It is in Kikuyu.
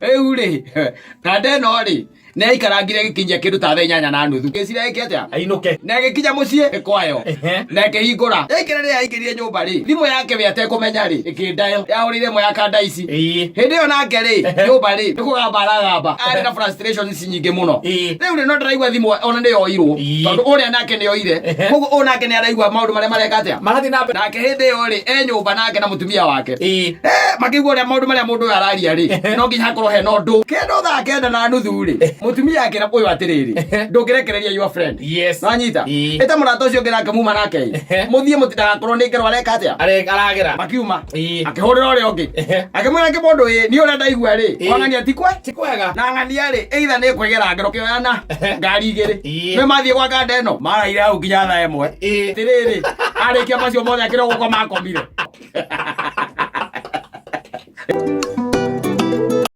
Rĩu rĩ, kanda ĩno rĩ, nĩ aikarangire gĩkinyia kĩndũ ta thaa 8:30. Ngĩciria ĩke atĩa? Ainũke. Na ĩgĩkinya mũciĩ nĩ kwayo. Na ĩkĩhingũra. Yaingĩra rĩrĩa yaingĩrire nyũmba rĩ, thimũ yake we atekũmenya rĩ, ĩkĩndayo. Yahũrĩire ĩmwe ya kanda ici. Hĩndĩ ĩyo nake rĩ, nyũmba rĩ, nĩ kũgamba aragamba. Arĩ na frustrations nyingĩ mũno. Rĩu rĩ, no ndĩraigua thimũ ona nĩ yoirwo. Tondũ ũrĩa nake nĩ oire. Koguo ũyũ nake nĩ araigua maũndũ marĩa mareka atĩa? Marathiĩ na mbere. Nake hĩndĩ ĩyo rĩ, e nyũmba nake na mũtumia wake. Eh, makĩigua ũrĩa maũndũ marĩa mũndũ ũyũ araria rĩ, no nginya hakorwo hena ũndũ. Kĩndũ thaa 9:30 rĩ, mũtumia akĩra ũyũ atĩrĩrĩ, ndũngĩrekereria your friend. Nwanyita? Ĩta mũrata ũcio ũngĩ nake muma nake ĩ. Mũthiĩ mũtindagakorwo nĩ ngero areka atĩa? Aragera. Makiuma. Akĩhũrĩra ũrĩa ũngĩ. Akĩmwĩra kĩmũndũ ĩ, niĩ ũrĩa ndaigua rĩ, kwa ng'ania ti kwe? Ti kwega. Na ng'ania rĩ, either nĩ kwĩgera ngero kĩoyana ngari igĩrĩ. Nĩ mathiĩ gwa kanda ĩno. Maraire hau nginya thaa 1. Atĩrĩrĩ, arĩkia macio mothe akĩrwo gũkoma akomire.